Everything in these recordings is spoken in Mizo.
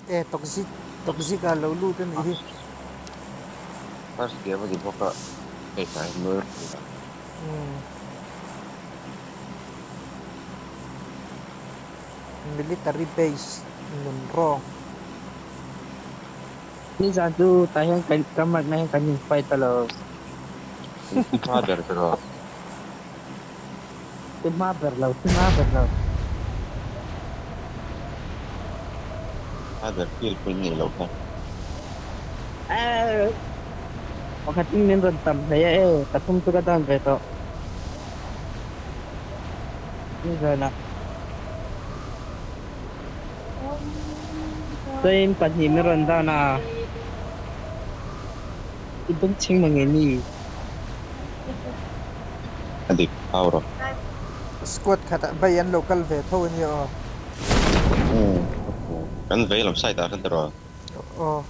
E toxic toxic ah lo lut a nih hi. First game a ni bawk a, hei hnai nual thei lo. Umm. Military base nun rawng. Nizan chu tah hian kan ka matna hian kan in fight a lo. I hma ber ta lo. I hma ber lo, i hma ber lo. Hma ber feel pawh in neih loh kha. Pakhat in min rawn tam hlei a e, pathum chu ka down ve tawh. Nizanah. Train pahnih min rawn dan a, i bengchheng mang nge ni? A dik hau rawh. Squad khatah bai an lo kal ve tho a nia aw. Umm kan vei lam side ah khan ta rawh. Aw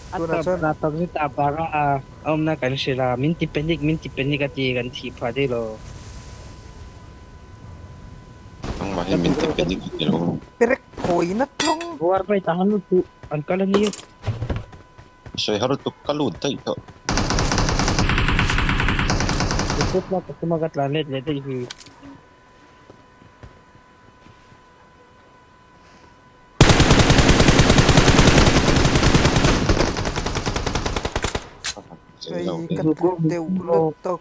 A tunah tawp chuan. a tawp zet a bara a awmna kan hrilh a, min ti panic min ti panic a ti kan thih phah daih lo. Nangmah hi min ti panic i ti lo. Perek phawina tlawng. Buar pai ta han lutuk an kal a nia. Sawi har lutuk ka lut daih tawh. Report lak ka tum a ka tlan let leh daih hi. Hei ka tluk deuh lutuk.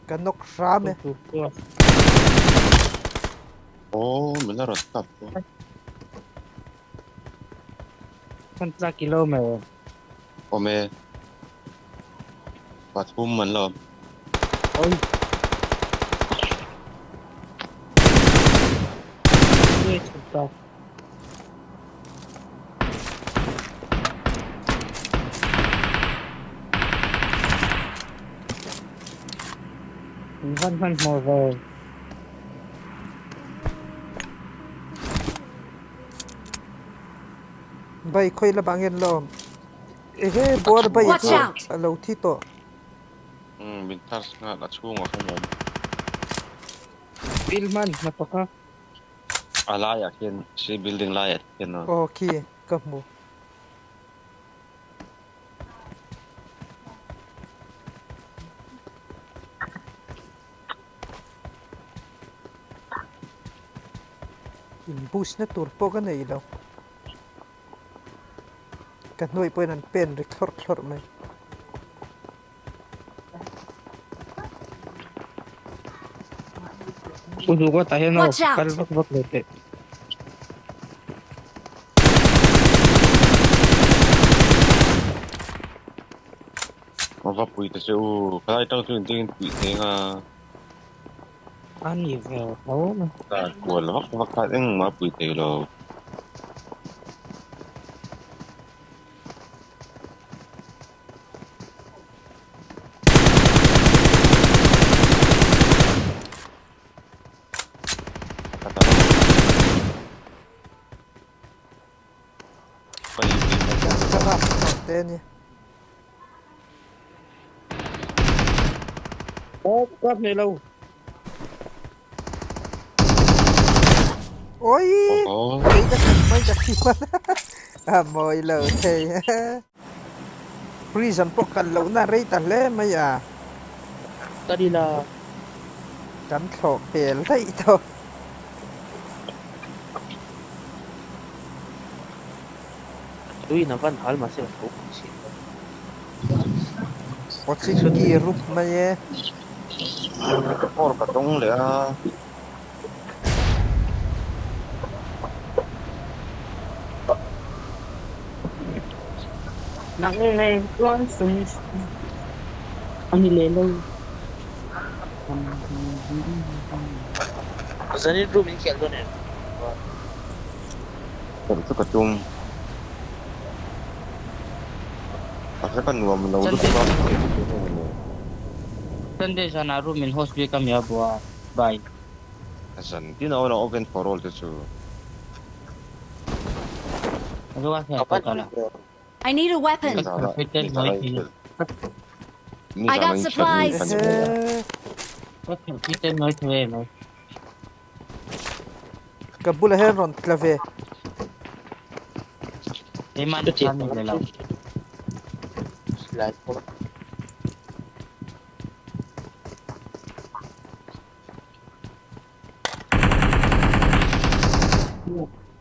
Ka nawk hram e. Aw min la rawn tap a. Kan tlak i lo mai. Awm e. Pathum an la awm. Oi. Van hmanhmawh ve. Bai khawi la bang en lo. Ehe buar bai Watch chu out! a lo thi tawh. Umm min thars nghal a chhungah khan a awm. Bill hman hnathawk a. A laiah khian si building laiah khian a. Aw khi ka hmu. In boost na tur pawh ka nei lo. Ka hnuai pawhin an pen ri thlawrh thlawrh mai. U duh kawt ah hian aw Watch out! kal vak vak lo teh. A va pui ta che u, khalai tang chu intin in puih thei anga. A ni ve tho mai. Ta kual vak vak kha engmah a pui thei lo. Ka rap tawh te a ni. Aw ka hneh lo. Oi! Kei ka khat mai ka thi hman a mawi lo thei. Prison pawh kal lohna rei ta hle mai a. Ka ni la. Kan thlawh pel daih tawh. Tuiin a van hal mahse a tho pui si lo. Pawchingki rup mai e. Call ka dawng leh a. Nang nei chuan sum a ni leh lo. Zanin room in khelh dawn em? Khelh chu ka tum. A hre ka nuam lo lutuk a. Sunday zanah room in host bik a mi a bua a. Bye. Zan tin a awm a open for all te chu. I need a weapon. I got supplies. Ka bulah hian rawn tla ve. Keimah nih khan ni lo.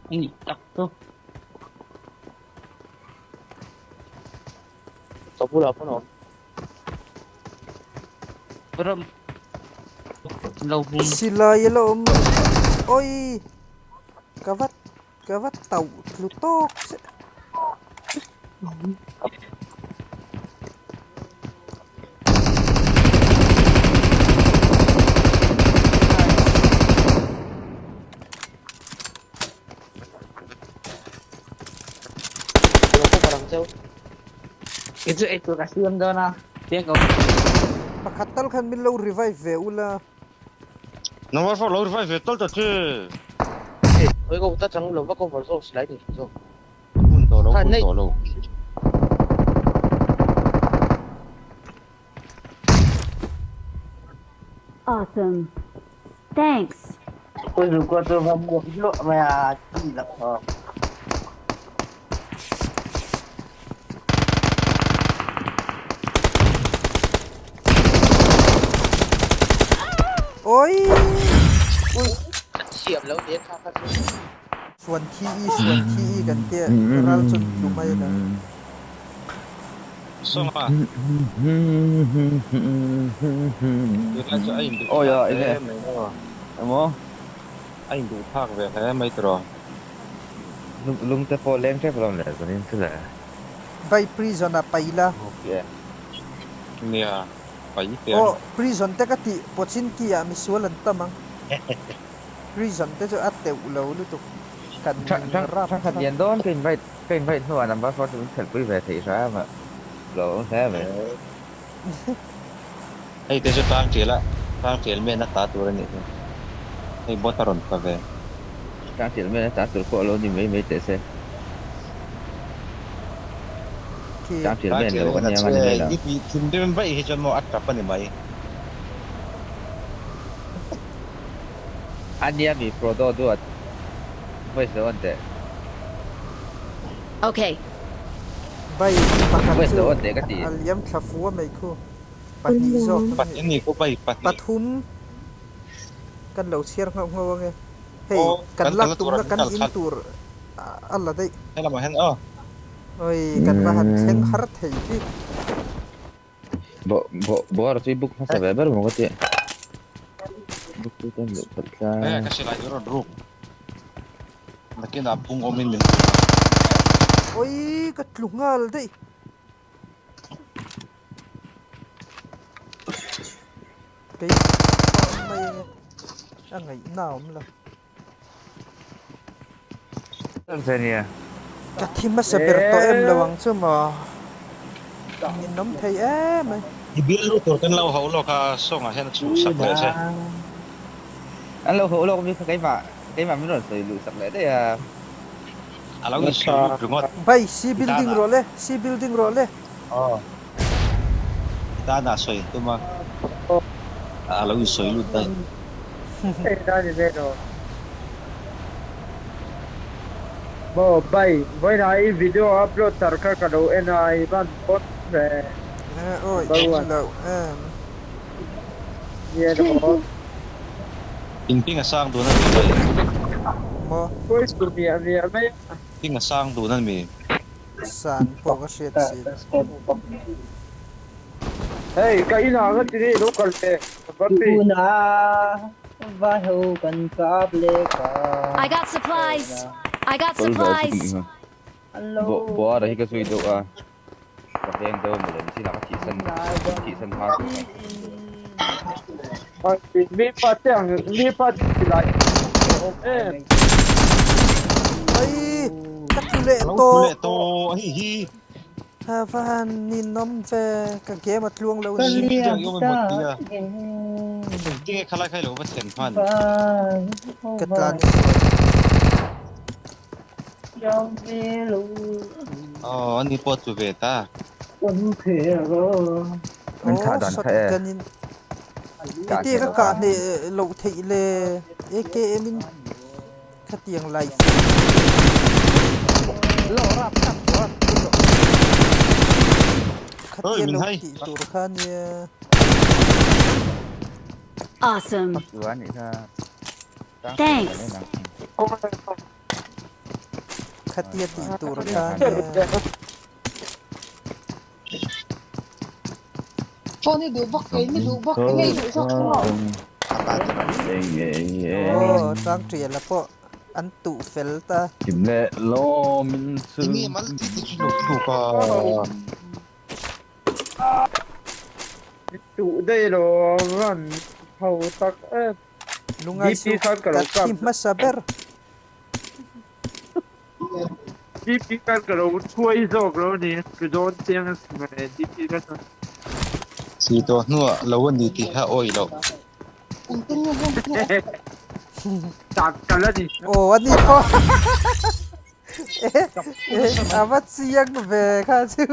Ini tak tu. Ka bulah pawn a awm. Ram lo hum. Silai a la awm oi ka va ka va tauh tlu tawk che. Lo cover ang cheu. Kei chu eitur ka siam dawn a, piang awm. Pakhat tal khan min lo revive ve ula. Number 4 lo revive ve tal ta che. Oi ko ta chang lo va cover zawk silai ni zawk. Hun tawh lo hun tawh lo. Awesome. Thanks. Oi lu ko chu va muak luah mai a ti loh thawk. Oi! An thiam lo nen kha kha chu. Suan thi i suan thi i kan tia ral chuan tlu mai la. Sawma. Tunlai chu a induh Awi a thlak enge hle mai maw. Emaw. A induh thlak ve hle mai tiraw. Lung te pawh leng tep alawm le zanin chu le. Vai prison ah pai la. Nia pai te ang. Aw prison te ka tih pawchin ki ah misual an tam ang. Prison te chu a teuh lo lutuk kan rap Thangkhat kha. lian dawn ka invite ka invite hnuah number four chu min khelhpui ve theih hram a lo awm hle mai. Hei te chu tlang tial a tlang tial men a ta tur a nih hi. Hei bot a rawn tla ve. Tlang tial men a ta tur pawh a lo ni mai mai teh se. Tlang tial Tlang men tial lo men a a nia che nga ni mai lo. I tih thinrim vaih hi chuan maw a tap a ni mai. A nia mi Frodo duat voice lo on teh. Okay. Bai pakhat Voice chu lo on teh ka ti. a liam thla fu a mai khu. Pahnih zawk an Pahnih ni. a ni ko bai pahnih. Pathum kan lo chhiar nghauh nghauh ange. Hei Aw kan kan lak kalna tumna turah min kan kal in khalh. tur a la daih. Helamah hian aw. Oi kan va han thleng har thei bik. Bo bo Boar chu i book hmasa ve ber maw ka tih. Book tu tan luh khalh tla. Hei ka silai chu rawn ruk. Nakinah phung awmin min hmu a. Oi ka tlu nghal daih. Kei mai ange a ngaihna a awm lo. Ka thi hmasa ber tawh em lo ang chu maw? Ninawm thei em ai. I bial lut tur kan lo ho lawk a, sawngah hian a chhuh sak leh che. An lo ho lawk mi kha keimah keimah min rawn sawi luh sak leh daih a. A lo insawi lut ringawt. Bai, C I building tanah. rawh le, C building rawh le. Aw. I tanah sawi an tum a, a lo insawi lut daih. Maw bai, vawiinah i video upload tar kha ka lo en a, i van bon ve. Eh awi Number one. lo em. Nia lo. In ping a sang dun a mi bai. Maw. Pawi tur miah miah mai a. Ping a sang dun a mi. San pawh ka hriat si lo. Hei ka inah nga tiri lo kal ve Bapi. I got supplies! I got Kawlh ve chu supplies! tih kha. Bo Boara hi ka zui deuh a, ka veng deuh maw le nichinah ka thihsan thihsan hma tur kha. Mi pa te ang mi pa ti lai awm em. Ai ka tlu leh Ka lo tlu tawh. leh tawh a hi hi. Ha va han ninawm ve ka game a tluang lo ni. Tiang i awm emaw tia. Engtinge khalai kha i lo va thlen hman. Ka tlan sual. Aw ani pawh tlu ve ta. An Aw thah dan kha e. shotgun in Kah Enge hneh ka loh kah kha. hneh loh theih le AKM in. Khatiang life Lo rap tak tawh a Oi, Khatia min lo hai. tih tur kha nia. Awesome. Thanks. Khatia tih tur kha nia. Phone i duh bawk kei ni duh bawk enge i duh zawk maw? Aw tang tial a pawh an tuh fel ta. Kim leh lawm in chu. Tinge mal ti ti chu tluk a. Tuh daih lo run ho tak em. Lungai DP su khan ka lo ka kap. thi hmasa ber. DP khan ka lo thuai zawk lo ni. Ka dawn chiang asin mawle DP kha chuan. Si tawh hnuah lo a ni tih kha awih loh. Engtin nge heng hi Tak ka la ni. Aw a ni pawh. Eh eh a va chiang ve kha chu.